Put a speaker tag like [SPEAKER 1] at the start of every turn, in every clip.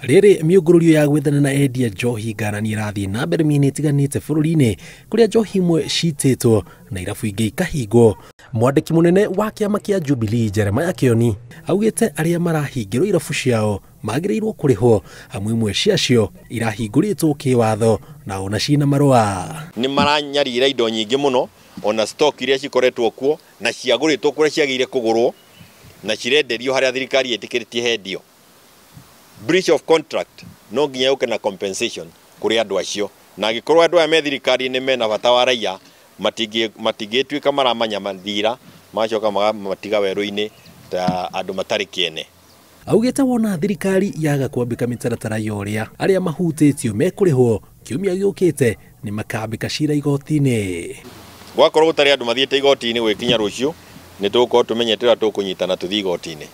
[SPEAKER 1] Rĩrĩ mĩũngũrũrio ya gwethana na endia njohi ngananie ĩrathiĩ na mbere mĩena ĩtiganĩte bũrũri-inĩ kũrĩa njohi imwe citĩtwo na irabu ingĩ ikahingwo. Mwandĩki mũnene wa kĩama kĩa Jubilee Jeremiah Kĩoni augĩte arĩa marahingĩrwo irabu ciao magĩrĩirwo kũrĩhwo amu imwe ciacio irahingũrĩtwo kĩwatho na ona ciĩna marũa.
[SPEAKER 2] Nĩ maranyarira indo nyingĩ mũno ona stock iria cikoretwo kuo na ciagũrĩtwo kũrĩa ciagĩrĩire kũgũrwo na cirenderio harĩa thirikari ĩtĩkĩrĩtie hendio. Breach of contract no nginya yũke na compensation kũrĩ andũ acio, na angĩkorwo andũ aya me thirikari-inĩ mena bata wa raia matingĩtuĩka maramanya mathira magacoka matiga werũ-inĩ ta andũ matarĩ kĩene.
[SPEAKER 1] Augĩte wona thirikari yaga kwambĩka mĩtaratara ya ũrĩa arĩa mahutĩtio mekũrĩhwo kiumia gĩũkĩte nĩ makambĩka cira igoti-inĩ.
[SPEAKER 2] Gwakorwo gũtarĩ andũ mathiĩte igoti-inĩ gwĩkinya rũciũ nĩ tũgũkorwo tũmenyete ũrĩa tũkũnyitana tũthiĩ igoti-inĩ,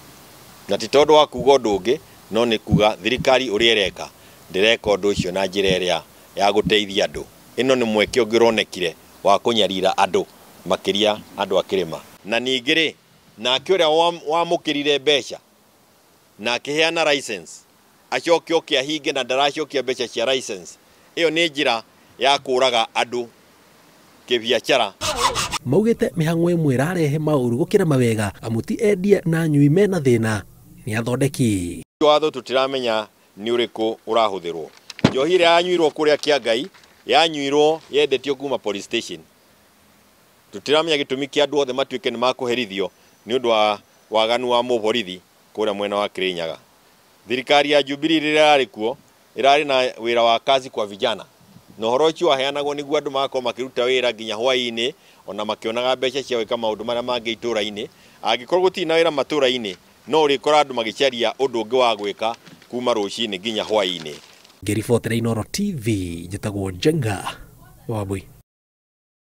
[SPEAKER 2] na ti tondũ wa kuga ũndũ ũngĩ no nĩ kuga thirikari ũrĩa ĩreka ndĩreka ũndũ ũcio na njĩra ĩrĩa ya gũteithia andũ. Ĩno nĩ mweke ũngĩ ũronekire wa kũnyarira andũ makĩria andũ a kĩrĩma. Na ningĩ rĩ, nake ũrĩa wamũkĩrire mbeca na akĩheana license acoke oke ahinge na ndaracokia mbeca cia license, ĩyo nĩ njĩra ya kũraga andũ kĩbiacara.
[SPEAKER 1] Maugĩte mĩhang'o ĩmwe ĩrarehe maũru gũkĩra mawega amu ti endia na anyui mena thĩna nĩ athondeki.
[SPEAKER 2] Watho tũtiramenya nĩ ũrĩkũ ũrahũthĩrwo. Njohi ĩrĩa yanyuirwo kũrĩa Kĩangai yanyuirwo yendetio kuma police station. Tũtiramenya gĩtũmi kĩa andũ othe matuĩke nĩ makũherithio nĩ ũndũ wa waganu wa mũborithi kũrĩa mwena wa Kirinyaga. Thirikari ya Jubilee rĩrĩa yarĩ kuo ĩrarĩ na wĩra wa kazi kwa vijana, na ũhoro ũcio waheanagwo nĩguo andũ magakorwo makĩruta wĩra nginya hwaĩ-inĩ ona makĩonaga mbeca cia gwĩka maũndũ marĩa mangĩ itũra-inĩ. Angĩkorwo gũtirĩ na wĩra matũra-inĩ no ũrĩkora andũ magĩcaria ũndũ ũngĩ wa gwĩka kuma rũcinĩ nginya hwaĩ-inĩ.
[SPEAKER 1] Ngĩribotera Inooro TV njĩtagwo Njenga Wambui.